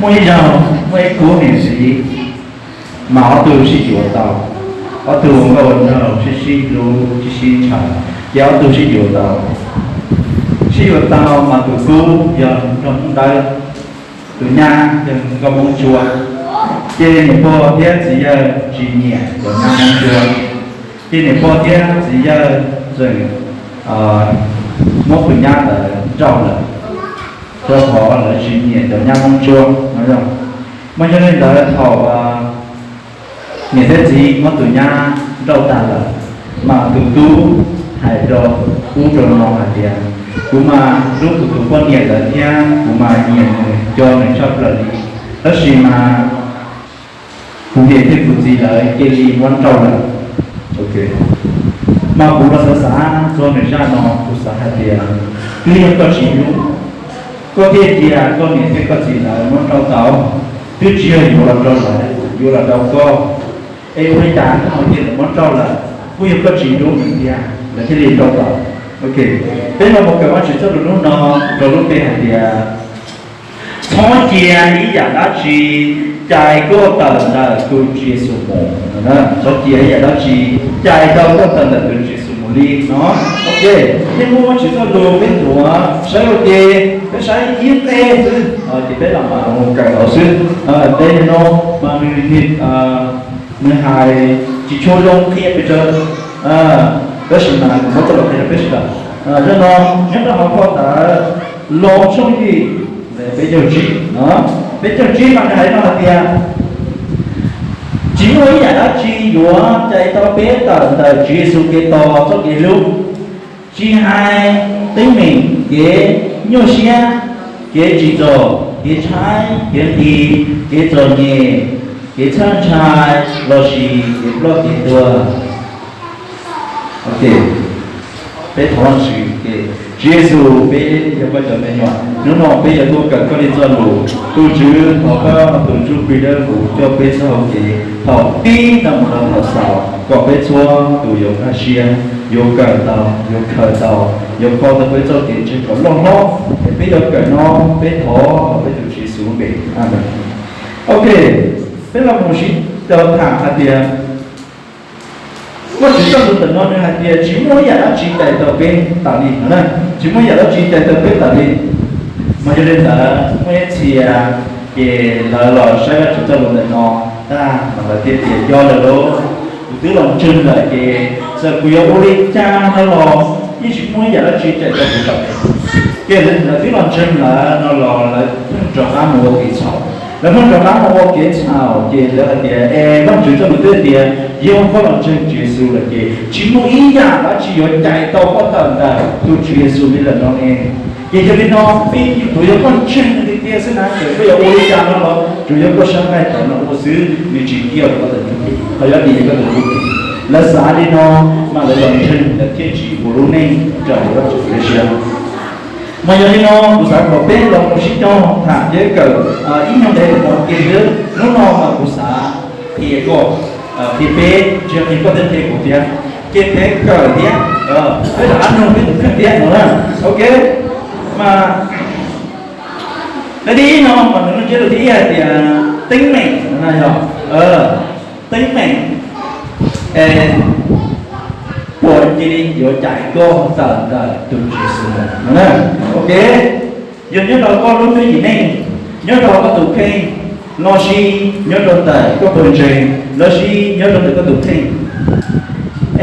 Muaj ib zaug, muaj ib khub niam txiv, mas ob tug sib yuav tau, ob tug ua nkauj ua nraug sib sib hlub sib sib ntshaw, ces ob tug sib yuav tau. Sib yuav tau mas tus tub yog nraug Hmoob Dawb, tus nyab yog nkauj Hmoob Ntsuab. Ces niam pog thiab txiv yawg tsis nyiam cov nyab Hmoob Ntsuab, ces niam pog thiab txiv yawg txawm muab tus nyab ntawd nrauj lawm, rau qhov lawv tsis nyiam cov nyab Hmoob Ntsuab no. Mas yog li ntawd thaum niam thiab txiv muab tus nyab nrauj tag lawm, mas tus tub hais rau ub rau no hais tias, kuv mas hlub kuv tus poj niam lawm thiab kuv mas nyiam nws, nco nws tshaj plaws li, tab sis mas kuv niam thiab kuv txiv lawv cia li muab nrauj lawm. Mas kuv los xav xav txog nws zaj no, kuv xav hais tias twb yog koj tsis hlub, koj thiaj cia koj niam thiab koj txiv lawv muab nrauj tau, twb tsis yog yuav los rau lawv, yuav los rau koj. Es ua li cas koj ho cia lawv muab nrauj lawm? Kuj yog koj tsis hlub nws tiag lawv thiaj li nrauj tau. Peb los mus kawm Vajtswv txoj lus hnub no rau lub npe hais tias, txhob cia ib yam dab tsi cais koj tawm ntawm tus Tswv Yexus mus. Txhob cia ib yam dab tsi cais tau koj tawm ntawm tus Tswv Yexus mus li no. Ok, peb muab Vajtswv txoj lus peb nthuav saib ua ke, peb saib ib qe xwb ces peb los mam mus kawm tau xwb. Ntev no mas nws hais tsis tshua zoo qhia pes tsawg, tab sis mas kuv muab coj los qhia rau peb sawv daws. Zaj no nyob rau hauv phau ntawv Loos tshooj yim, peb caug tsib, peb caug tsib mas nws hais no hais tias, tsis muaj ib yam dab tsi yuav cais tau peb tawm ntawm Tswv Yexus Khetos txoj kev hlub, tsis hais teeb meem, kev nyuaj siab, kev tsim txom, kev tshaib, kev nqhis, kev txom nyem, kev txhawj ntshai, lossis kev ploj kev tuag. Peb thov Vajtswv, Tswv Yexus, peb yog koj cov me nyuam, hnub no peb yuav tuaj kawm koj li txoj lus. Tus Tswv, thov koj tus Ntsuj Plig dawb huv coj peb txoj hau kev thaum pib no mus rau thaum xaus, kom peb txhua tus yuav nkag siab, yuav kawm tau, yuav khaws tau, yuav kho tau peb txoj kev ntseeg kom loj hlob. Es peb yuav kawm no, peb thov hauv peb tus Tswv Yexus lub npe. Amees. Ok, peb los mus sib cog tham hais tias, Vajtswv txoj lus ntawm no nws hais tias tsis muaj ib yam dab tsi cais tau peb tas li no na, tsis muaj ib yam dab tsi cais tau peb tas li. Mas yog li ntawd muaj ib txhia ces lawv los saib Vajtswv txoj lus ntawm no tag mas lawv thiaj tias, yog lawm lauj, kuv twb los ntseeg lawm ces txawm kuv yuav ua li cas no los yeej tsis muaj ib yam dab tsi cais tau kuv tawm. Ces lawv twb los ntseeg lawm no los lawv pheej rov qab mus ua kev txhaum. Lawv pheej rov qab mus ua kev txhaum ces lawv hais tias, es Vajtswv txoj lus twb tias yog koj los ntseeg Tswv Yexus lawm ces tsis muaj ib yam dab tsi yuav cais tau koj tawm ntawm tus Tswv Yexus li lawm no ne. Ces yog li no peb tsuas yog koj ntseeg tiag tiag xwb na, txawm koj yuav ua li cas no los tsuas yog koj sab nqaij tawm no ua xwb, nws tsis kiaj rau koj tus ntsuj plig, qhov yuav dim koj tus ntsuj plig. Lawv xav li no mas lawv los ntseeg lawv thiaj tsis ua lub neej raws li Vajtswv lub siab. Mas yog li no kuv xav kom peb los mus sib cog tham thiab kawm ib nyuag ntev no ke xwb. Hnub no mas kuv xav qhia koj, qhia peb, tsis yog qhia koj thiab qhia kuv thiab, ces peb kawm thiab, peb rov qab nug peb tus kheej thiab no na. Ok, mas nqe thib ib no mas nws ntsiab lus thib ib hais tias teeb meem no yog teeb meem puas cia li yuav cais koj tawm ntawm tus Tswv Yexus no na. Ok, yog nyob rau koj lub neej, nyob rau koj tus kheej, lossis nyob rau ntawm koj pawg ntseeg, lossis nyob rau ntawm koj tus kheej,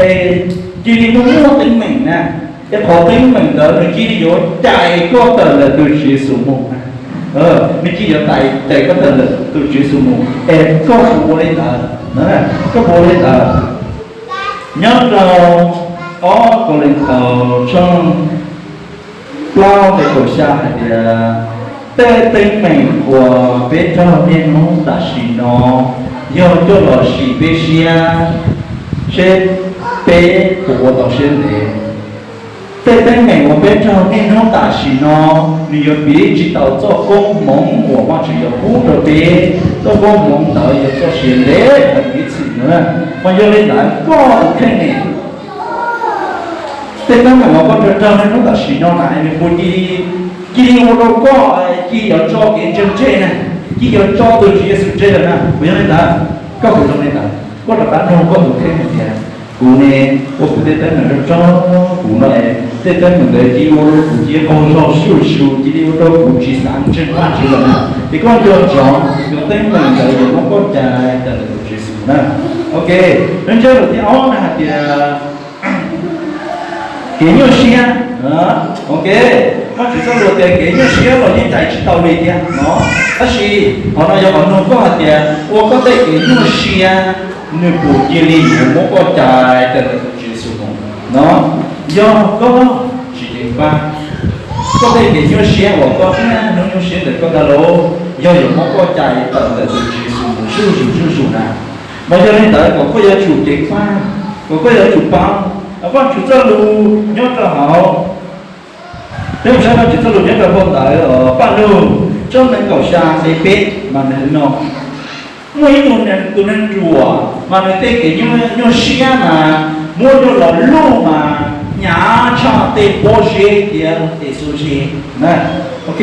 es cia li muaj muaj teeb meem na, es qhov teeb meem ntawd nws cia li yuav cais koj tawm ntawm tus Tswv Yexus mus na. Nws cia li yuav cais koj tawm ntawm tus Tswv Yexus mus, es koj puas ua li ntawd? Koj puas ua li ntawd? Nyob rau ob Kauleethaus tshooj plaub nqe kaum xya hais tias, tej teeb meem uas peb raug niaj hnub tam sim no yog coj los sim peb siab seb peb puas ua tau siab ntev. Tej teeb meem uas peb raug niaj hnub tam sim no, nws yuav piv tsis tau txoj koob hmoov uas Vajtswv yuav pub rau peb. Txoj koob hmoov ntawd yog txoj sia ntev tag ib txhis no. Mas yog li ntawd koj tus kheej ne, tej teeb meem uas koj raug raug niaj hnub tam sim no na, nws puas cia li cia li ua rau koj cia li yuav tso kev ntseeg tseg na, yog tso tus Tswv Yexus tseg lawm na, puas yog li ntawd? Koj puas zoo li ntawd? Koj rov qab nug koj tus kheej hais tias, kuv ne, ua kuv tej teeb meem rau tso, kuv no es tej teeb meem ntawd cia li ua rau kuv cia li qaug zog zuj zus, cia li ua rau kuv tsis xav ntseeg Vajtswv lawm na. Ces koj nco ntsoov, cov teeb meem ntawd yuav muab koj cais tawm ntawm tus Tswv Yexus na. Ok, nws ntshe lus thib ob na hais tias kev nyuaj siab. Ok, Vajtswv txoj lus tias kev nyuaj siab los yeej cais tsis tau li thiab no. Tab sis qhov no yog qhov nug koj hais tias ua koj tej kev nyuaj siab, nws puas cia li yuav muab koj cais tawm ntawm tus Tswv Yexus no? Yog koj tsis ceev faj, koj tej kev nyuaj siab uas koj niaj hnub nyuaj siab ntawm koj ntag lauj, yog yuav muab koj cais tawm ntawm tus Tswv Yexus mus zuj zus zuj zus na. Mas yog li ntawd kom koj yuav tsum ceev faj, kom koj yuav tsum paub Vajtswv txoj lus nyob rau hauv, peb mus saib Vajtswv txoj lus nyob rau phau ntawv Paj Lug tshooj nees nkaum xya nqe peb mas nws hais li no: Muaj ib tug neeg, tus neeg ruam mas nws tej kev nyuaj siab mas muab coj los luj mas hnyav tshaj tej pob zeb thiab tej xuab zeb. Ok,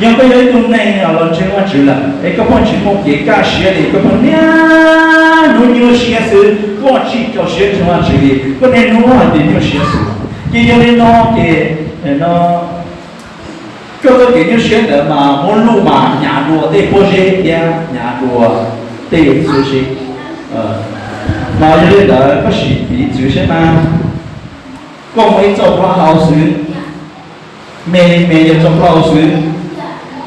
yog koj yog ib tug neeg los ntseeg Vajtswv lawm es koj pheej tsis muaj kev kaj siab li, koj pheej niaj hnub nyuaj siab xwb, koj tsis txaus siab ntseeg Vajtswv li, koj niaj hnub hais tias nyuaj siab xwb. Ces yog li no ces no koj txoj kev nyuaj siab ntawd mas muab luj mas hnyav dua tej pob zeb thiab hnyav dua tej xuab zeb. Mas yog li ntawd koj sim piv txwv saib mas, koj muaj ib txoj plaub hau xwb, me me yog txoj plaub hau xwb,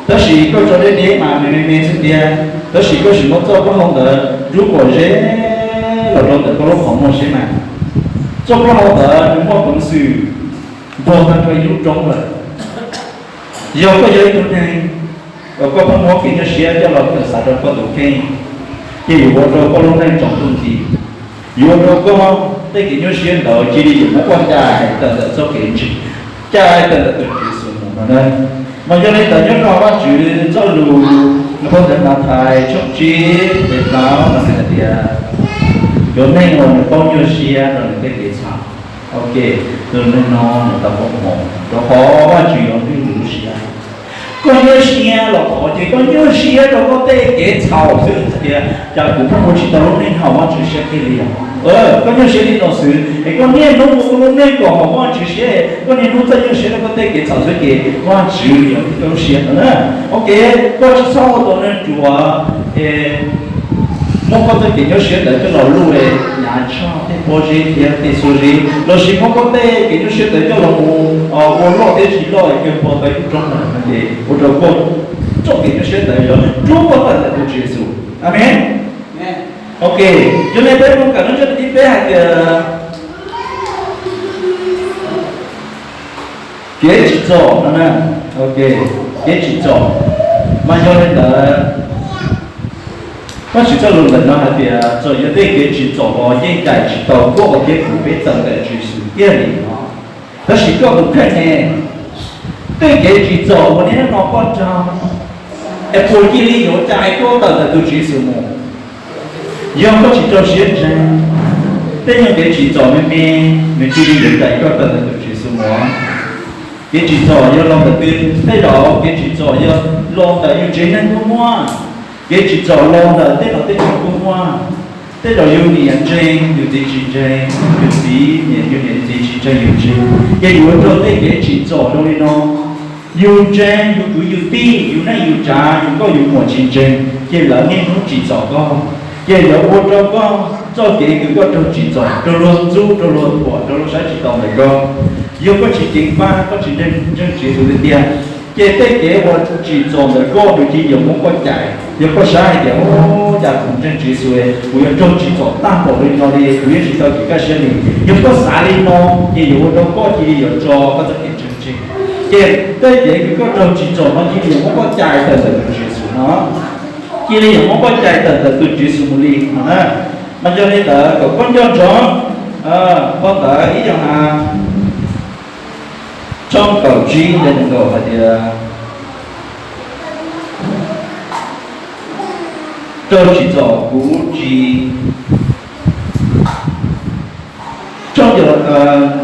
tab sis koj tso deb deb mas me me me xwb tiag, tab sis koj sim muab txoj plaub hau ntawd rub kom ze los rau ntawm koj lub qhov muag saib mas, txoj plaub hau ntawd nws muaj peev xwm npog tag nrho ib lub roob lawm. Yog koj yog ib tug neeg uas koj pheej muab kev nyuaj siab coj los kawm xav rau koj tus kheej, ces yuav ua rau koj lub neej tsaus ntuj nti. Yuav ua rau koj tej kev nyuaj siab ntawd cia li yuav muab koj cais tawm ntawm txoj kev ntseeg, cais tawm ntawm tus Tswv Yexus mus no na. Mas yog li ntawd nyob rau Vajtswv txoj lus nyob rau phau ntawv Mathais tshooj tsib nqe plaub mas hais tias, cov neeg uas nws paub nyuaj siab rau nws tej kev txhaum, ok, tus neeg no nws tau koob hmoov rau qhov Vajtswv yuav nplij nws lub siab. Koj nyuaj siab los thov ces koj nyuaj siab rau koj tej kev txhaum xwb hais tias, cas kuv pheej ua tsis tau lub neej haum Vajtswv siab kiag li os. Koj nyuaj siab li no xwb es koj niaj hnub ua koj lub neej kom haum Vajtswv siab, koj niaj hnub txawj nyuaj siab rau koj tej kev txhaum xwb ces Vajtswv yuav nplij koj lub siab no na. Ok, koj tsis txhob ua tus neeg ruam es muab koj txoj kev nyuaj siab ntawd coj los luj hnyav tshaj tej pob zeb thiab tej xuab zeb, lossis muab koj tej kev nyuaj siab ntawd coj los mus ua loj thiab tsis loj es kawg npog tau ib lub roob no ces ua rau koj txoj kev nyuaj siab ntawd yuav rub koj tawm ntawm tus Tswv Yexus. Amees. Ok, yog li peb mus kawm lub ntsiab teb thib peb hais tias kev tsim txom no na. Ok, kev tsim txom. Mas yog li ntawd, Vajtswv txoj lus ntawm no hais tias txawm yog tej kev tsim txom los yeej cais tsis tau koj thiab kuv peb tawm ntawm Tswv Yexus kiag li no. Tab sis koj tus kheej ne, tej kev tsim txom uas niaj hnub no koj raug, es puas cia li yuav cais koj tawm ntawm tus Tswv Yexus mus? Yog koj tsis rau siab ntseeg, tej nyuag kev tsim txom me me nws cia li yuav cais koj tawm ntawm tus Tswv Yexus mus. Kev tsim txom yog los ntawm twg? Tej zaum kev tsim txom yog los ntawm yus tsev neeg kuj muaj, kev tsim txom los ntawm tej nom tej tswv kuj muaj. Tej zaum yus niam ntseeg yus txiv tsis ntseeg, yus txiv niam yus niam txiv tsis ntseeg yus txiv, ces yuav raug tej kev tsim txom zoo li no. Yus ntseeg yus kwv yus tij, yus neej yus tsav, yus nkauj yus muam tsis ntseeg, ces lawv niaj hnub tsim txom koj. Ces lawv ua rau koj txoj kev kws koj raug tsim txom, raug luag ntxub, raug luag thuam, raug luag saib tsis taus ntawm koj. Yog koj tsis ceev faj, koj tsis ntseeg Tswv Yexus tiag tiag, ces tej kev uas tsim txom ntawm koj nws cia li yuav muab koj cais. Yog koj saib hais tias, o, cas kuv ntseeg Tswv Yexus, kuv yuav raug tsim txom tag npaum li no li, kuv yeej tsis tau kev kaj siab li. Yog koj xav li no, ces yuav ua rau koj cia li yuav tso koj txoj kev ntseeg tseg. Ces tej kev kws koj raug tsim txom no cia li yuav muab koj cais tawm ntawm tus Tswv Yexus no. Cia li yuav muab koj cais tawm ntawm tus Tswv Yexus mus li no na. Mas yog li ntawd kom koj nco ntsoov, phau ntawv ib Yauhas tshooj kaum tsib nqe nees nkaum hais tias, raug tsim txom kuv tsis, tshooj,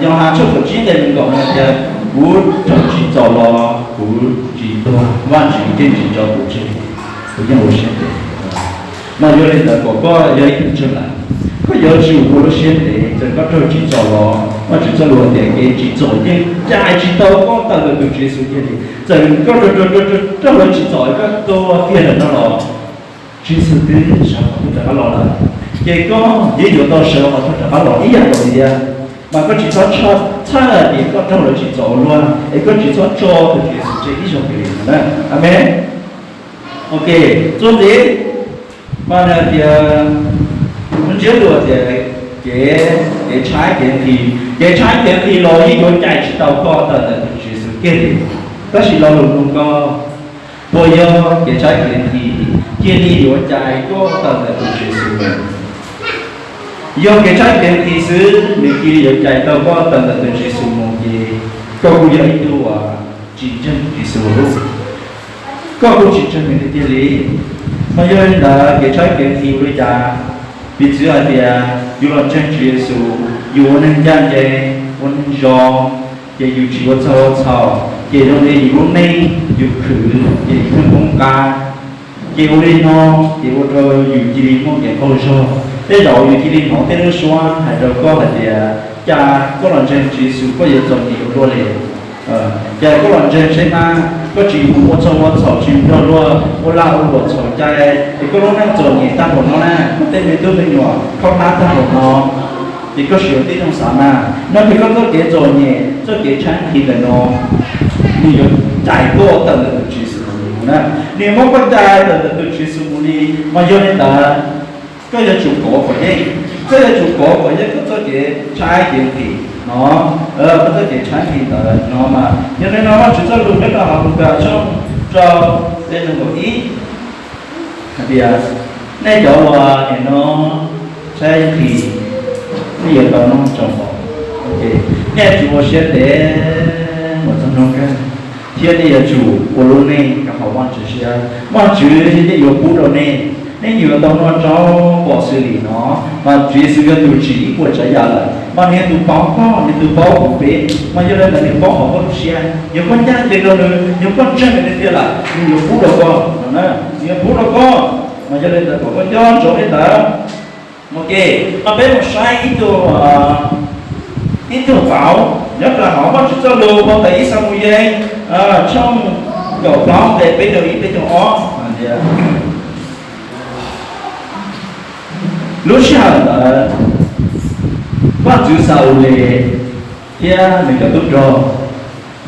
Yauhas tshooj kaum tsib nqe nees nkaum hais tias, kuv raug tsim txom los kuv tsis tuag, Vajtswv yeej tsis tso kuv tseg. yeej ua siab ntev. Mas yog li ntawd kom koj yog ib tug ntseeg lawm, koj yuav tsum ua lub siab ntev, txawm koj raug tsim txom los Vajtswv txoj lus tias kev tsim txom yeej cais tsis tau koj tawm ntawm tus Tswv Yexus kiag li. Txawm koj raug raug raug raug lawv tsim txom koj tuag kiag lawm no los Tswv Yexus twb sawv qhov twg rov qab los lawm, ces koj yeej yuav tau sawv qhov twg rov qab los ib yam nkaus li thiab. Mas koj tsis txhob txhawj tias koj raug lawv tsim txom ua luaj, es koj tsis txhob tso tus Tswv Yexus tseg ib zaug kiag li no na. Amees. Ok, txuas ntxiv mas nws hais tias, ntsiab lus tias kev, kev tshaib kev nqhis, kev tshaib kev nqhis los yeej yuav cais tsis tau koj tawm ntawm tus Tswv Yexus kiag li. Tab sis lo lus nug koj, puas yog kev tshaib kev nqhis cia li yuav cais koj tawm ntawm tus Tswv Yexus? Yog kev tshaib kev nqhis xwb nws cia li yuav cais tau koj tawm ntawm tus Tswv Yexus mus ces koj kuj yog ib tug uas tsis ntseeg Tswv Yexus, koj kuj tsis ntseeg nws tiag tiag li. Mas yog li ntawd kev tshaib kev nqhis ua li cas? Piv txwv hais tias yus los ntseeg Tswv Yexus, yus ua neeg ncaj ncees, ua neeg zoo, ces yus tsis ua txhaug ua txhaum, ces zoo li yus lub neej yus khwv ces yus pheej poob qab. Ces ua li no ces ua rau yus cia li muaj kev qaug zog. Tej zaum yus cia li hnov tej lub suab hais rau koj hais tias, cas koj los ntseeg Tswv Yexus koj yuav txom nyem ua luaj li? Cas koj los ntseeg seb mas koj tsis mus ua txhaug ua txhaum tsis nrog luag ua lag ua luam txhaum cai, ces koj lub neej txom nyem tag npaum no na, koj tej me tub me nyuam khaub hlab tag npaum no, ces koj sim ua tib zoo xav mas no ces koj txoj kev txom nyem txoj kev tshaib nqhis ntawm no nws yuav cais koj tawm ntawm tus Tswv Yexus mus na, nws muab koj cais tawm ntawm tus Tswv Yexus mus li. Mas yog li ntawd koj yuav tsum kov kom yeej, koj yuav tsum kov kom yeej koj txoj kev tshaib kev nqhis no, koj txoj kev tshaib nqhis ntawd no mas yog li no Vajtswv txoj lus nyob rau hauv Lukas tshooj rau, tej nees nkaum ib hais tias, nej cov uas nim no tshaib nqhis, nej yuav tau noj tsaus npaum. Nej yuav tsum ua siab ntev mus txog nruab nrag, thiab nej yuav tsum ua lub neej rau hauv Vajtswv siab, Vajtswv yeej yuav pub rau nej, nej yuav tau noj tsaus npaum xws li no. Mas Tswv Yexus yog tus tsim ib puas tsav yam lawm, mas nws yog tus paub koj, nws tus paub kuv peb, mas yog li ntawd nws paub hauv koj lub siab. Yog koj ncaj ncees rau nws, yog koj ntseeg nws tiag tiag lawm, nws yuav pub rau koj, nws yuav pub rau koj. Mas yog li ntawd kom koj nco ntsoov li ntawd. Ok, mas peb mus saib ib tug, ib tug pauv nyob rau hauv Vajtswv txoj lus Phau Ntawv Ib Xamuyees tshooj kaum plaub nqe peb caug ib peb caug ob. Lub sij hawm ntawd Vajtswv xa Ules thiab nws cov tub rog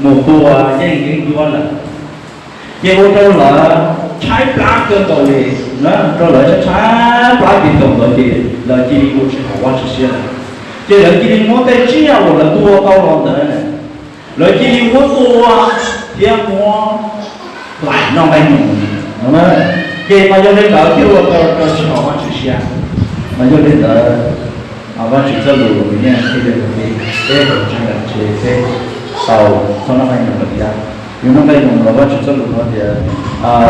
mus tua yeej yeeb ncuab lawm, ces ua rau lawv tshaib plab kawg nkaus li, ua rau lawv tshaib plab kawg nkaus ntawd ces lawv cia li ua tsis haum Vajtswv siab lawm. Ces lawv cia li muab tej tsiaj uas lawv tua tau los ntawd, lawv cia li muab tua thiab muab hlais noj nqaij nyoos. Ces mas yog li ntawd thiaj ua rau tsis haum Vajtswv siab. Mas yog li ntawd Vajtswv txoj lus nws yeej qhia rau peb, peb haum ntseeg lawm ces peb tau txhob noj nqaij nyoos lawm thiab. Yus noj nqaij nyoos los Vajtswv txoj lus hais tias,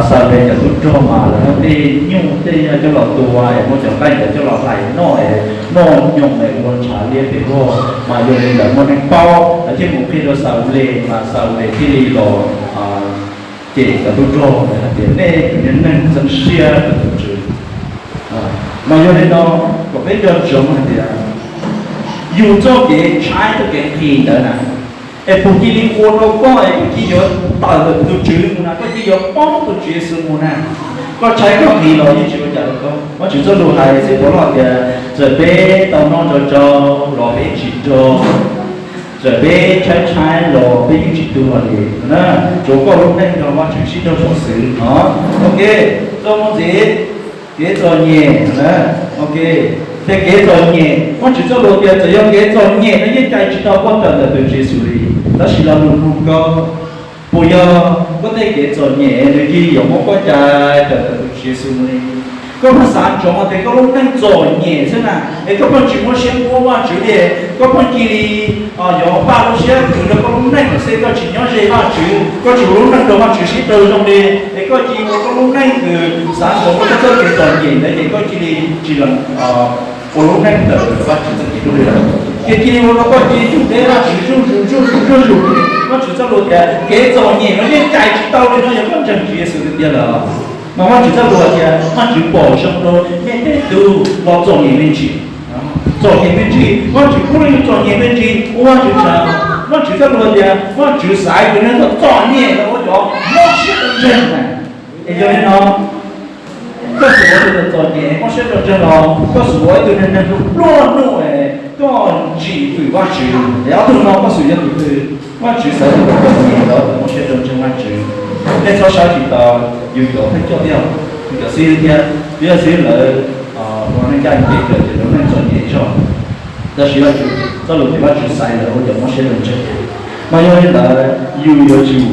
Xamuyees cov tub rog mas lawv muab tej nyuj tej coj los tua es muab cov nqaij ntawd coj los hlais noj es noj nyoos es ua ntshav liab pes vog. Mas yog li ntawd muaj neeg paub lawv thiaj mus qhia rau Xamuyees mas Xamuyees thiaj li los cem cov tub rog hais tias nej tus niag neeg txeev siab rau tus Tswv. Mas yog li no kom peb nco ntsoov hais tias yus txoj kev tshaib txoj kev nqhis ntawd na, es puas cia li ua rau koj es koj cia li yuav tawm ntawm tus Tswv mus na, koj cia li yuav poob tus Tswv Yexus mus na. Koj tshaib koj nqhis los yeej tsis ua cas rau koj. Vajtswv txoj lus hais xwb puas loj tias txawm peb tau noj nrog rau los peb tsis nrog, txawm peb tshaib tshaib los peb yeej tsis tuag li na. Tsuav koj lub neej nrog Vajtswv sib raug zoo xwb no. Ok, txuas mus ntxiv, kev txom nyem na. Ok, ces kev txom nyem Vajtswv txoj lus tias txawm yog kev txom nyem no yeej cais tsis tau koj tawm ntawm tus Tswv Yexus li. Tab sis lo lus nug koj, puas yog koj tej kev txom nyem nws cia li yuav muab koj cais tawm ntawm tus Tswv Yexus li? Koj pheej xav ntsoov tias koj lub neej txom nyem xwb na, es koj pheej tsis muab siab npuab Vajtswv li, koj pheej cia li yuav npaj lub siab khwv rau koj lub neej lawm xwb, koj tsis nyob ze Vajtswv, koj tsis ua lub neej rau Vajtswv sib raug zoo li, es koj cia li ua koj lub neej kws xav ntsoov koj txoj kev txom nyem ntawd ces koj cia li tsis ua lub neej ntawm Vajtswv txoj kev hlub li lawm. Ces cia li ua rau koj cia li yug deb Vajtswv zuj zus zuj zus zuj zus. Vajtswv txoj lus tias kev txom nyem no yeej cais tsis tau li no yog koj ntseeg Tswv Yexus tiag tiag lawm. Mas Vajtswv txoj lus tias Vajtswv pom zoo rau nej tej tug los txom nyem me ntsis. Txom nyem me ntsis, Vajtswv pub rau yus txom nyem me ntsis, ua Vajtswv tsaug. Vajtswv txoj lus tias Vajtswv xaiv tus neeg txom nyem los ua cov mob siab rau ntseeg na. Es yog li no, koj xub ua ib tug txom nyem mob siab rau ntseeg los koj xub ua ib tug neeg neeg pluag nuj, koj tsim fwm Vajtswv. Es ob tug no koj xub yog tus twg? Vajtswv xaiv tus txom nyem los tus mob siab rau ntseeg Vajtswv. Nej txhob saib tsis taus yus cov pheej coj thiab, yus cov xib hwb thiab, yus cov xib hwb lawv ua neej ncaj ncees lawm ces lawv neej txom nyem zog. Tab sis Vajtswv txoj lus tias Vajtswv xaiv lawv ua cov mob siab rau ntseeg. Mas yog li ntawd yus yuav tsum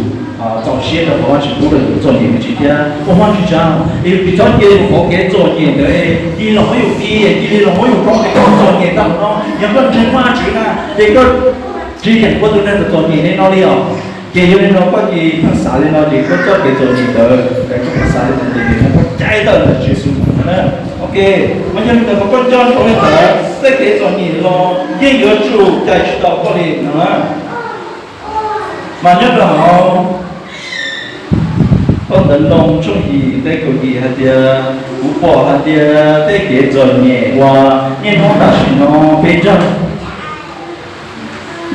txaus siab rau qhov Vajtswv pub rau yus txom nyem me ntsis thiab ua Vajtswv tsaug. Es yus tsis txhob cia yus qhov kev txom nyem ntawd cia li los muab yus tiv, cia li los muab yus roob, ces koj txom nyem tag npaum no, yog koj ntseeg Vajtswv na ces koj tsis yeem ua tus neeg txom nyem li no li os. Ces yog li no koj cia li pheej xav li no ces koj txoj kev txom nyem ntawd, koj pheej xav li ntawd ces nws pheej muaj cai tawm ntawm Tswv Yexus no na. Ok, mas yog li ntawd mas koj nco ntsoov li ntawd, tej kev txom nyem los yeej yuav tsum cais tsis tau koj li no na. Mas nyob rau hauv phau Ntawv Loos tshooj yim nqe kaum yim hais tias, kuv pom hais tias tej kev txom nyem uas niaj hnub tam sim no peb nrog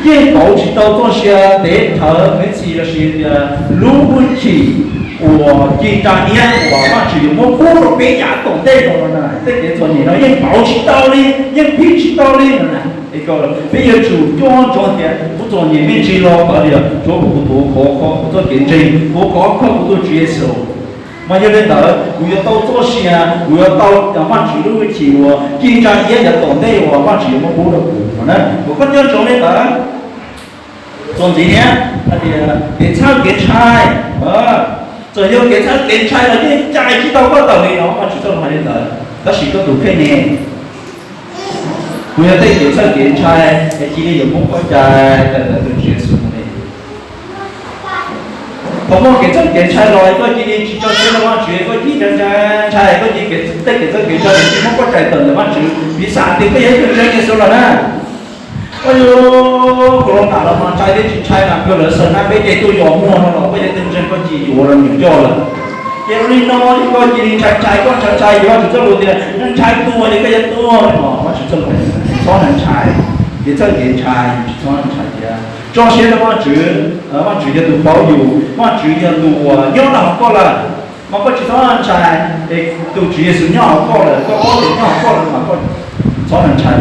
yeej pauv tsis tau txoj sia ntev dhawv hiv txhis lossis tias lub hwj chim uas ci ntsa iab uas Vajtswv yuav muab pub rau peb yav tom ntej no na. Tej kev txom nyem no yeej pauv tsis tau li, yeej pib tsis tau li no na. Es peb yuav tsum nco ntsoov tias kuv txom nyem me ntsis los kav liam, tsuav kom kuv tuav khov kho kuv txoj kev ntseeg, tuav khov kho kuv tus Tswv Yexus. Mas yog li ntawd kuv yuav tau txoj sia, kuv yuav tau Vajtswv lub hwj chim uas ci ntsa iab yav tom ntej uas Vajtswv yuav muab pub rau kuv no na. Kom koj nco ntsoov li ntawd. Txuas ntxiv thiab hais tias kev txhawj kev ntshai, txawm yog kev txhawj kev ntshai los yeej cais tsis tau koj tawm li no, Vajtswv txoj lus hais li ntawd. Tab sis koj tus kheej ne, kuv yog tej kev txhawj kev ntshai es cia li yuav muab koj cais tawm ntawm tus Tswv Yexus li. Thaum muaj kev txhawj kev ntshai los koj cia li tsis tso siab rau Vajtswv, koj cia li ntshai ntshai, koj cia li tej kev txhawj kev ntshai cia li muab koj cais tawm ntawm Vajtswv, piv xam tias koj yog ib tug ntseeg Yexus lawm na. Koj yog corona los mas ntshai thiab tsis ntshai mas kawg, lawv xaws nab peb ces tuaj yos muag no los koj yog ib tug ntseeg koj cia li yuav los nyuam coj lawm. Ces ua li no koj cia li ntshai ntshai, koj ntshai ntshai ces Vajtswv txoj lus tias ntshai tuag ces koj yuav tuag li os. Vajtswv txoj lus tsis txhob ntshai, kev txhawj kev ntshai tsis txhob ntshai tias tso siab rau Vajtswv. Vajtswv yog tus paub yus, Vajtswv yog tus uas nyob rau hauv koj lawm. Mas koj tsis txhob ntshai, tus Tswv Yexus nyob hauv koj lawm, koj paub tias nyob hauv koj lawm mas koj txhob ntshai.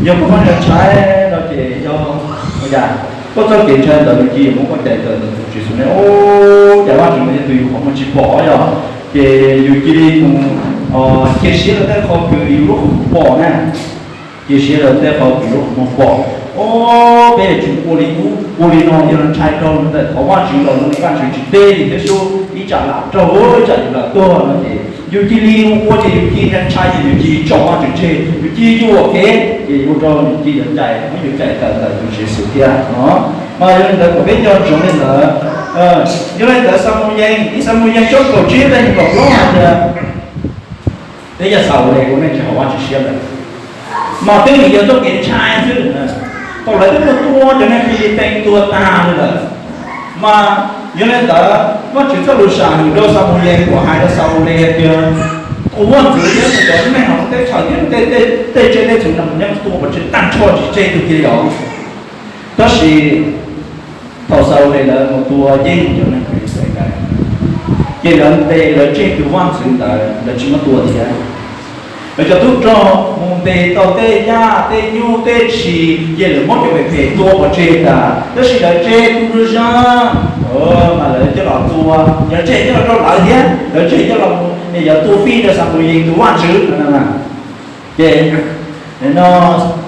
Yog koj ntshai no ces yog, yog koj txoj kev ntshai ntawd nws cia li muab koj cais tawm ntawm tus Tswv Yexus ne. Ua cas Vajtswv mas yog tus yus qhov muag tsis pom yog, ces yus cia li mus cia siab rau tej qhov kws yus lub qhov muag pom na. Cia siab rau tej qhov kws yus lub qhov muag pom. Peb yuav tsum ua li ub ua li no, yog ntshai rau ntawm qhov Vajtswv los zoo li Vajtswv tsis deb li thiab sub, ib tsam lam raug, ib tsam yus lam tuag no ces yus cia li ua ces yus cia li ntshai ces yus cia li tso Vajtswv tseg, yus cia li yuam kev ces ua rau yus cia li cais, muab yus cais tawm ntawm tus Tswv Yexus thiab no. Mas yog li ntawd kom peb nco ntsoov li ntawd. Yog li ntawd Xamuyees, ib Xamuyees tshooj kaum tsib nqe kaum plaub hais tias, peb yog Xaules ua neej tsis haum Vajtswv siab lawm, mas twb vim yog txoj kev ntshai xwb. Thaum lawv twb tuaj tua cov neeg Filitees tuag tag li lawm, mas yog li ntawd Vajtswv txoj lus sam hwm rau Xamuyees uas hais rau Xaules hais tias, tus vaj ntxwv thiab mus cov neeg hauv lub teb chaws thiab tej tsiaj tej txhu no mus nyob tua pov tseg tag nrho tsis tseg tus cia li os. Tab sis thaum Xaules lawv mus tua yeej cov neeg Filitees ntawd, ces lawv ntes lawv tseg tus vaj ntxwv ntawd, lawv tsis muab tua thiab. Lawv cov tub rog mus ntes tau tej yaj tej nyuj tej tshis, ces lawv muab cov phem phem tua pov tseg tas, tab sis lawv tseg tus zaj mas lawv coj los tua, lawv tseg coj los rau lawv thiab, lawv tseg coj los mus yog tua fij rau Xamuyees tus vaj ntxwv no. Ces no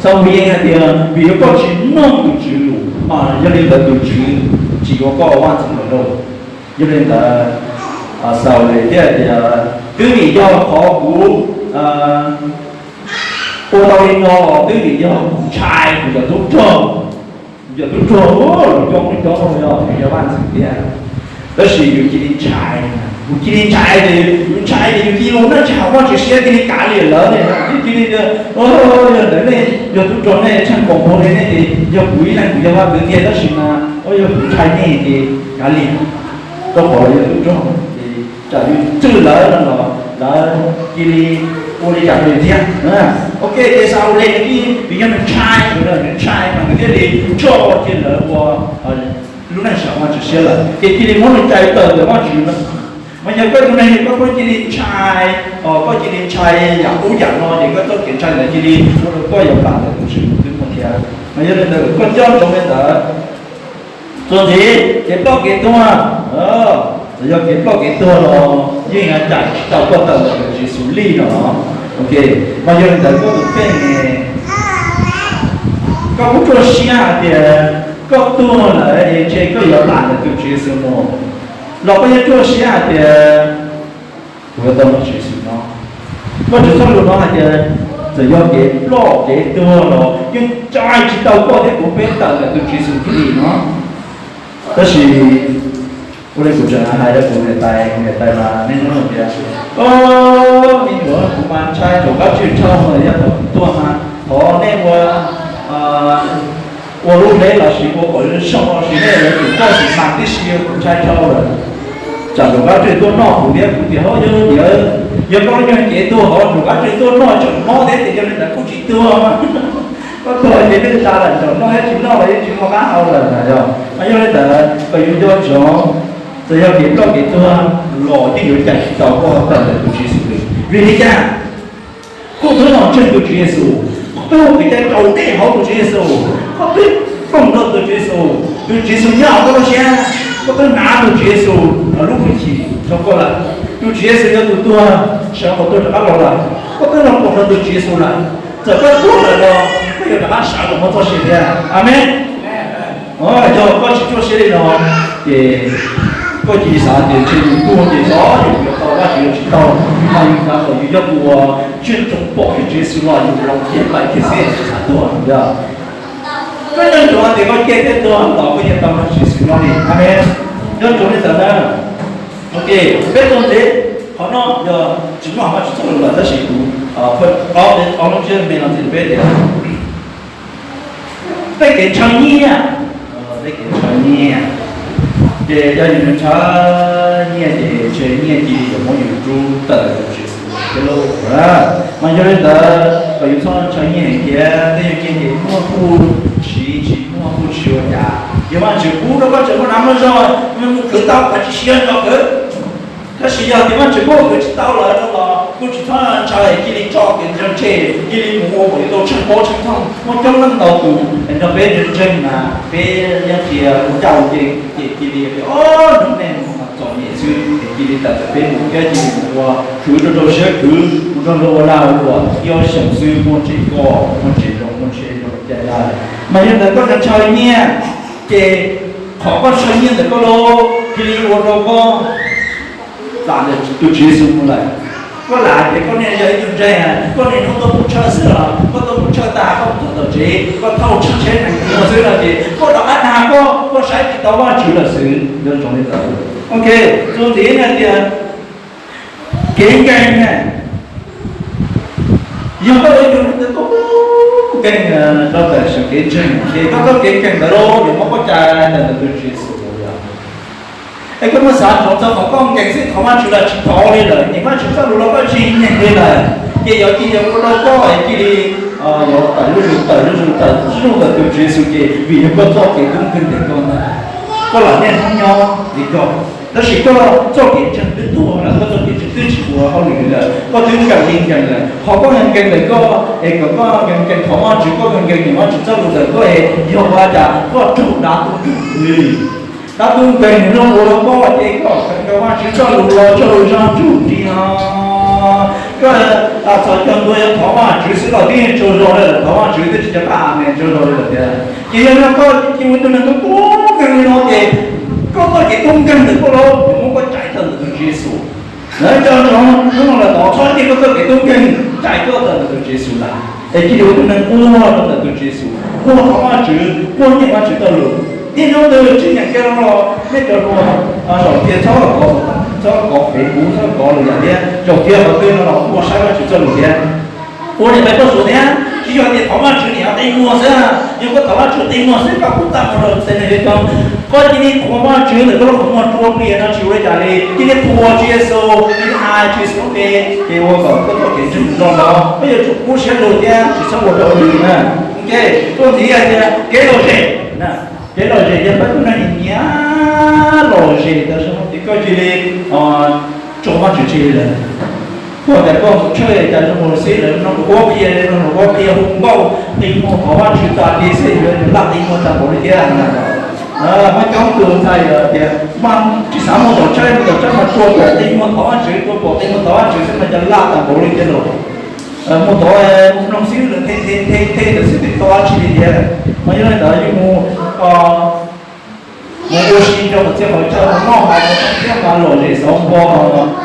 Xamuyees hais tias, vim yog koj tsis mloog tus Tswv lus, yog li ntawd tus Tswv tsis yuav koj ua vaj ntxwv lawm lauj. Yog li ntawd Xaules thiaj hais tias, twb vim yog qhov kuv ua tau li no los twb vim yog kuv ntshai kuv cov tub rog. Kuv cov tub rog lawv coj muaj coob no yog vim yog vaj ntxwv tiag. Tab sis yus cia li ntshai, yus cia li ntshai ces yus ntshai ces yus cia li ua neej tsis haum Vajtswv siab, cia li kav liam lawv ne, yus cia li tias, yog ntawd nej yog tub rog nej tsheej koom npaum li nej ces yog kuv ib leeg kuv yog vaj ntxwv tiag, tab sis mas yog kuv ntshai nej ces kav liam, rau qhov lawv yog tub rog ces tsam yus txwj lawv no los lawv cia li ua li cas rau yus thiab. Ok, ces Xaulas nws yeej vim yog nws ntshai, nws ntshai mas nws thiaj li tso cia lawv ua lub neej saum Vajtswv siab lawm, ces cia li muab nws cais tawm ntawm Vajtswv no. Mas yog koj tus neeg koj pheej cia li ntshai, koj cia li ntshai yam ub yam no ces koj txoj kev ntshai ntawd cia li ua rau koj yuav plam ntawm tus Tswv mus twb muaj thiab. Mas yog li ntawd koj nco ntsoov li ntawd. Txuas ntxiv, kev ploj kev tuag. Txawm yog kev ploj kev tuag los yeej yuav cais tsis tau koj tawm ntawm tus Tswv Yexus li no. Ok, mas yog li ntawd koj tus kheej ne, koj kuj tsuas siab hais tias koj tuag lawm es ntshe koj yuav plam ntawm tus Tswv Yexus mus, los koj yeej tsuas siab hais tias kuv yuav tau nrog Tswv Yexus nyob. Vajtswv txoj lus no hais tias txawm yog kev ploj kev tuag los yeej cais tsis tau koj thiab kuv peb tawm ntawm tus Tswv Yexus Khetos no. Tab sis ua li kuv tseem hais rau kuv niam tais, kuv niam tais mas niaj hnub hais tias, o, me nyuam, kuv mas ntshai thaum qab tswj rhau no yog thaum kuv tuag mas thov nej ua, ua lub hleb los sis ua kom zoo los sis nej lawv tus koj tus mas tib si, kuv ntshai rhau lawm. Tsam tus qab tswj tuaj noj kuv thiab kuv tias ho yog, yog koj lub nyuag cev tuag ho tus qab tswj tuaj noj tseem mob thiab ces yog li ntawd kuj tsis tuag. Koj tuag ces twb tas lawm, tseem noj thiab tsis noj los yeej tsis muaj qab hau lawm na yog. Mas yog li ntawd kom yus nco ntsoov, txawm yog kev ploj kev tuag los yeej yuav cais tsis tau koj tawm ntawm tus Tswv Yexus li. Vim li cas? Koj twb los ntseeg tus Tswv Yexus, koj twb ua kev cai raus dej hauv tus Tswv Yexus, koj twb foom nrog tus Tswv Yexus, tus Tswv Yexus nyob hauv koj lub siab, koj twb hnav tus Tswv Yexus lub hwj chim rau koj lawm. Tus Tswv Yexus yog tus tuag, sawv qhov tuag rov qab los lawm, koj twb los koom nrog tus Tswv Yexus lawm. Txawm koj tuag lawm los koj yuav rov qab sawv los muaj txoj sia thiab. Amees. Yog koj tsis tsuas siab li no, ces koj cia li xav tias ntshe yus tuag ces xyov yus yuav tau Vajtswv los tsis tau, mas yus xav kom yus yog tus uas tseem tseem pom tus Tswv Yexus los yus los kiag pais kiag xwb tsis xav tuag yog. Koj nco ntsoov tias koj cia thiaj tuag los koj yeej tau nrog Tswv Yexus nyob li. Amees. Nco ntsoov li ntawd na. Ok, peb tuaj ntxiv, qhov no yog tsis muaj hauv Vajtswv txoj lus lawm tab sis kuv, ob, ob lub ntsiab me no ntxiv peb tias tej kev ntshaw nyiaj, tej kev ntshaw nyiaj. Ces yog yus ntshaw nyiaj ces ntshe nyiaj cia li yuav muab yus rub tawm tus Tswv Yexus thiab lauj. Mas yog li ntawd kom yus txhob ntshaw nyiaj heev thiab, tej yam nyiaj ces muaj kuj siv, tsis muaj kuj tsis ua cas. Yog Vajtswv pub rau koj tseem muaj hnav muaj zog, mus khwv tau koj tsis siv zog khwv. Tab sis yog tias Vajtswv pub khwv tsis tau lawm no los kuj tsis txhob ntshaw es cia li tso kev ntshaw ntshe, cia li mus ua kom yus tau tsheej pob tsheej thooj. Muaj coob leej ntau tus es nrog peb ntseeg mas peb yeej qhia ua ncaj ua ncees ces cia li tias, o, hnub nej mus txom nyem xwb es cia li tawm ntawm peb mus thiab cia li mus ua khwv rau rau siab khwv, mus nrog luag ua lag ua luam, ib ob xyoos xwb muaj tsev koj, muaj tsev zoo, muaj tsev zoo caj dab. Mas yog ntawd koj ntshaw ntshaw nyiaj ces qhov koj ntshaw nyiaj ntawd koj los cia li ua rau koj lam ntawm tus Tswv Yexus mus lawm. Koj lam ces koj niaj yog ib tug ntseeg, koj niaj hnub tuaj pub tshaw xwb los koj tuaj pub tshaw tag koj mus txog tom tsev koj thauj tshaw tsheb nees mus xwb no ces koj rov qab dag koj, koj saib tsis tau Vajtswv lawm xwb. Nco ntsoov li ntawd. Ok, txuas ntxiv hais tias kev nkeeg ne, yog koj ua ib tug neeg twb tub nkeeg rau ntawm saum kev ntseeg ces koj txoj kev nkeeg ntawd los yuav muab koj cais tawm ntawm tus Tswv Yexus los yog. Es koj muaj xav ntsoov txog qhov koj nkeeg xwb thov Vajtswv los tsis thov li lawm, nyeem Vajtswv txoj lus los koj tsis nyeem li lawm, ces yog cia li ua rau koj es cia li yuav tawm zuj zus tawm zuj zus tawm zuj zus ntawm tus Tswv Yexus ces vim yog koj txoj kev tub nkeeg ntawm koj ntag. Koj lam niaj hnub nyob li koj, tab sis koj txoj kev ntseeg twb tuag lawm, koj txoj kev ntseeg twb tsis ua hauj lwm li lawm, koj twb nkeeg li nkeeg lawm. Qhov koj nkeeg ntawm koj es kom koj nkeeg nkeeg thov Vajtswv, koj nkeeg nkeeg nyeem Vajtswv txoj lus ntawm koj es yog ua cas koj raug dab tub nkeeg li. Dab tub nkeeg nws ua rau koj ces koj kheev rau Vajtswv txoj lus los tsaug zog tsuj ris no. Koj txhos caug ntua yog thov Vajtswv xwb los twb yeej tsaug zog li lawm, thov Vajtswv twb tsis nco qab amees tsaug zog li lawm tiag. Ces yog no koj cia ua tus neeg tub nkeeg li no ces koj txoj kev tub nkeeg ntawm koj los yuav muab koj cais tawm ntawm tus Tswv Yexus. Lawv nco ntsoov hnub no lawm tod txhob cia koj txoj kev tub nkeeg cais koj tawm ntawm tus Tswv Yexus lawm, es cia li ua tus neeg quaj rau ntawm tus Tswv Yexus, quaj thov Vajtswv, quaj nyeem Vajtswv txoj lus. Niaj hnub twg tsis nyeem kiag no los nej cov hluas zaum kiag txhob los kov, txhob los kov Facebook, txhob los kov lwm yam thiab, zaum kiag qhov twg no los ua saib Vajtswv txoj lus thiab, ua niam tais koj suav thiab. Yog tias thov Vajtswv niam qi muag xwb, yog koj thov Vajtswv qi muag xwb koj kuj tau mus rau txhais tes yuav cov. Koj cia li qhuas Vajtswv ntawm koj lub qhov muag rua plias no tsis ua li cas li, cia li qhuas Tswv Yexus, cia li hais Tswv Yexus lub npe, ces ua kom koj txoj kev ntseeg zoo no, koj yuav tsum kub siab lug thiab tsis txhob ua rau li na. Ok, tuaj ntxiv hais tias kev lom zem. Kev lom zem yog peb tug neeg nyiam lom zem tas zog ces koj cia li tso Vajtswv tseg lawm. Koj tias koj mus tshawj cas zoo mus xwb lawm, no mus ua qhia, no mus ua qhia hu nkauj, qi muag thov Vajtswv tas li xwb, yuav laj qi muag tag npaum li thiab na. Muaj coob tus ntxhais tias mas tsis xav mus tom tshawj, mus tom tshawj mas tua pom qi muag thov Vajtswv, tua pom qi muag thov Vajtswv xwb mas cas laj tag npaum li thiab los. Mus tod mus mloog xib hwb lawm, the the the the ntawd xwb twb tau dab tsi li thiab. Mas yog li ntawd yus mus mus ua si rau qhov txhia qhov chaw, mus noj haus mus thooj thiab mas lom zem xauv npo,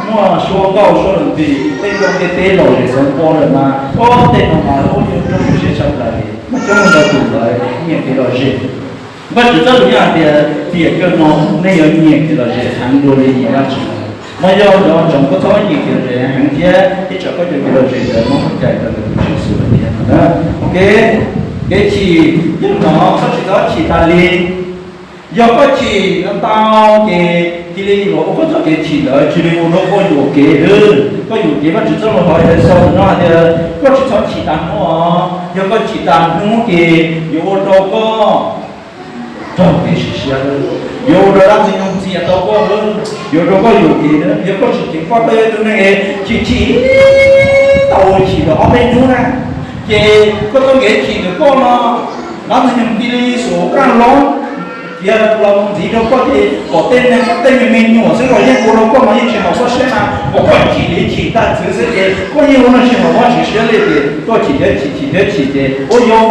muaj suab nkauj suab lus npis, tej nkauj tej teb lom zem xauv npo lawm mas, ob tej no mas lub yuav rau siab tshaj plaws li. Muaj coob leej ntau tus ntawd nyiam kev lom zem. Vajtswv txoj lus yeej hais tias tiam kawg no nej yuav nyiam kev lom zem heev dua li nyiam Vajtswv. Mas yog cov ntsoov koj txhob nyiam kev lom zem heev thiab ib tsam koj cov kev lom zem ntawd muab cais tau tus Tswv Yexus lawm thiab. Ok, kev chim yog no koj tsis txhob chim tas li. Yog koj chim no tau ces cia li yuav ua koj txoj kev chim ntawd cia li ua rau koj yuam kev xwb. Koj yuam kev. Vajtswv txoj lus hais tias, sau ntawm no hais tias koj tsis txhob chim tas hnub os, yog koj chim tas hnub ces yuav ua rau koj raug kev sim siab, yuav ua rau dab ntxwg nyoog txias tau koj, yuav ua rau koj yuam kev. Yog koj tsis ceev faj, koj yog tus neeg chim chim tau chim los ob peb hnub na, ces koj txoj kev chim ntawm koj no dab ntxwg nyoog cia li xuas qaj lob tiav los mus ntxiv rau koj ces pom tej neeg tej me me nyuam xwb los yeej ua rau koj mas yeej tsis haum koj siab na. Kom koj chim li chim tag txwv xwb ces koj yeej ua neej tsis haum Vajtswv siab li ces koj chim thiab chim, chim thiab chim ces ua yog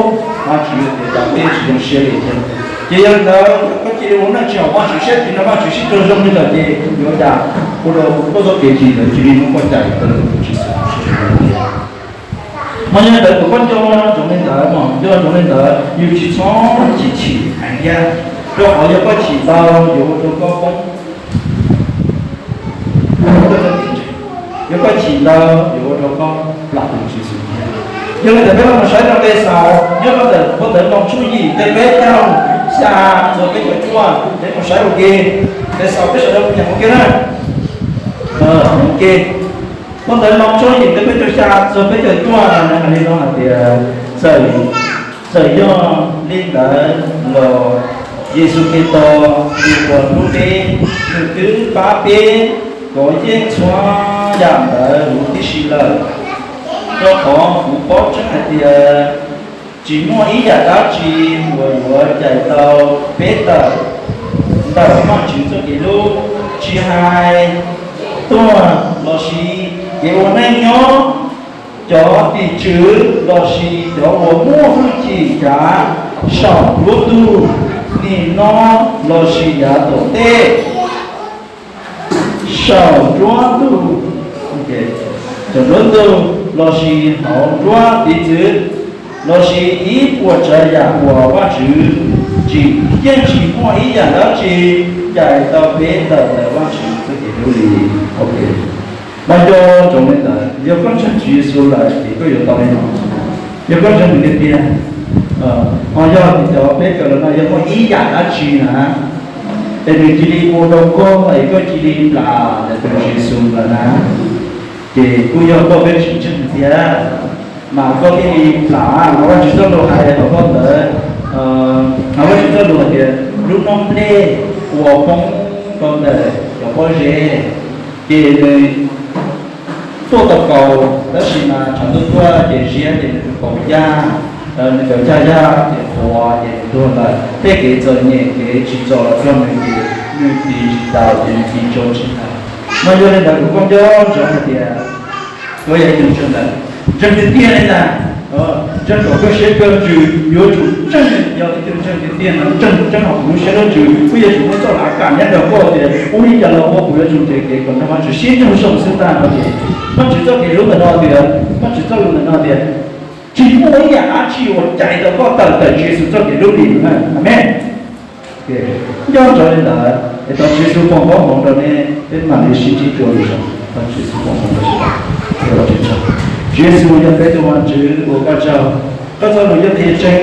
Vajtswv tias cas koj yeej tsis zoo siab li thiab. Ces yog li ntawd koj cia li ua neej tsis haum Vajtswv siab ces no Vajtswv sib raug zoo li ntawd ces yuav cas ua rau koj txoj kev chim ntawd cia li muab koj cais tau tus Tswv Yexus. Mas yog li ntawd kuv koj nco ntsoov li ntawd, mas nco ntsoov li ntawd yus tsis txhob chim chim heev thiab, rau qhov yog koj chim ntau yuav ua rau koj poob, yog koj chim ntau yuav ua rau koj plam tus Tswv Yexus thiab. Yog li ntawd peb los mus saib rau nqe xaus nyob rau ntawm phau ntawv Loos tshooj yim nqe peb caug xya txog peb caug cuaj, peb mus saib ua ke. Nqe xaus peb sawv daws mus nyeem ua ke na. Ua ke. Phau ntawv Loos tshooj yim nqe peb caug xya txog peb caug cuaj no nws hais li no hais tias, txawm, txawm yog li ntawd los Yexus Khetos tus uas hlub peb, nws twb pab peb kov yeej txhua yam ntawd huv tib si lawm. Rau qhov kuv paub tseeb hais tias tsis muaj ib yam dab tsi uas yuav cais tau peb tawm ntawm Vajtswv txoj kev hlub, tsis hais tuag lossis kev ua neej nyob, cov tim tswv lossis cov uas muaj hwj chim cav saum nruab ntug, nim no lossis yav tom ntej, saum nruab ntug, saum nruab ntug lossis hauv nruab hiav txwv, lossis ib puas tsav yam uas Vajtswv tsim, yeej tsis muaj ib yam dab tsi cais tau peb tawm ntawm Vajtswv txoj kev hlub li. Ok. Mas nco ntsoov li ntawd, yog koj ntseeg Tswv Yexus lawm ces koj yuav tau li no. Yog koj ntseeg nws tiag tiag, ho yog tias cov peb kawm los no yog muaj ib yam dab tsi na, es nws cia li ua rau koj es koj cia li plam ntawm tus Tswv Yexus lawm na, ces kuj yog koj peb tsis ntseeg nws thiab, mas koj thiaj li plam. Mas Vajtswv txoj lus hais tom phau ntawv, mas Vajtswv txoj lus hais tias lub noob nplej uas poob rau ntawm cov pob zeb, ces nws tuaj tau kaus, tab sis mas tshav ntuj tuaj ces ziab ces nws tus kaus yaj, nws cov caj yaj ces qhuav ces nws tuag lawm. Tej kev txom nyem kev tsim txom los rau nws ces nws tiv tsis tau ces nws tiv tsau tsis tau. Mas yog li ntawd kuv koj nco ntsoov hais tias koj yog ib tug ntseeg ntawd, ntseeg tiag tiag li ntag, ntseeg kom kawg siab kawg ntsws, yuav tsum ntseeg, yog ib tug ntseeg tiag tiag no ntseeg tseeb hauv kuv lub siab lub ntsws, kuj yuav tsum muaj txoj laj kam nyob rau koj tias ua li cas los ua kuv yuav tsum nrhiav kev kom nrog Vajtswv sib raug zoo xwb ntag no ces Vajtswv txoj kev hlub ntawm no tias, Vajtswv txoj lus ntawm no tias tsis muaj ib yam dab tsi uas cais tau koj tawm ntawm Tswv Yexus txoj kev hlub li no na. Amees. Nco ntsoov li ntawd es thov Tswv Yexus foom koob hmoov rau nej, peb mam li sib ntsib dua lwm zaus. Thov Tswv Yexus foom koob hmoov rau sawv daws. Tswv Yexus yog peb tus Vajtswv, ua koj tsaug. Koj txoj lus yeej qhia tseeb,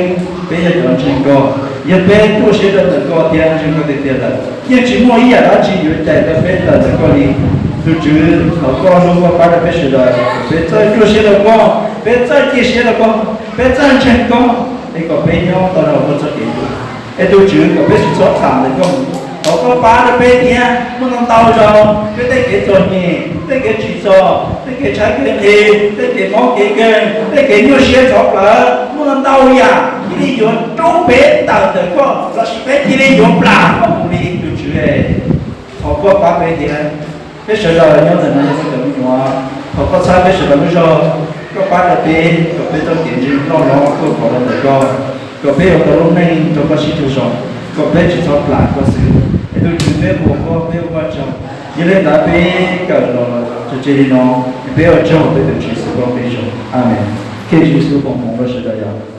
peb yog cov ntseeg koj, yog peb ruaj siab rau ntawm koj thiab ntseeg koj tiag tiag lawm, yeej tsis muaj ib yam dab tsi yuav cais tau peb tawm ntawm koj li. Tus Tswv, thov koj hlub koj pab rau peb sawv daws, peb txawj ruaj siab rau koj, peb txawj cia siab rau koj, peb txawj ntseeg koj, es kom peb nyob tau rau koj txoj kev hlub. Es tus Tswv, kom peb tsis txhob tham ntawm koj mus. Thov koj pab rau peb thiab, muaj ntau ntau zaus peb tej kev txom nyem, tej kev tsim txom, tej kev tshaib kev nqhis, tej kev mob kev nkeeg, tej kev nyuaj siab tshaj plaws, muaj ntau ntau yam cia li yuav rub peb tawm ntawm koj lossis peb cia li yuav plam koj mus li. Tus Tswv, thov koj pab peb thiab. Peb sawv daws nyob ntawm no yog koj cov me nyuam, thov koj txhawb peb sawv daws lub zog, koj pab rau peb kom peb txoj kev ntseeg loj hlob tuaj khov rau ntawm koj, kom peb yuav tau lub neej rau koj sib tug zog, kom peb tsis txhob plam koj xwb. Es tus Tswv, peb ua koj, peb ua koj tsaug. Yog li ntawd peb kawm los tso tseg li no, peb ua tsaug rau tus Tswv Yexus koj peb zoo. Amees. Thov Yexus foom hmoov rau sawv daws yom.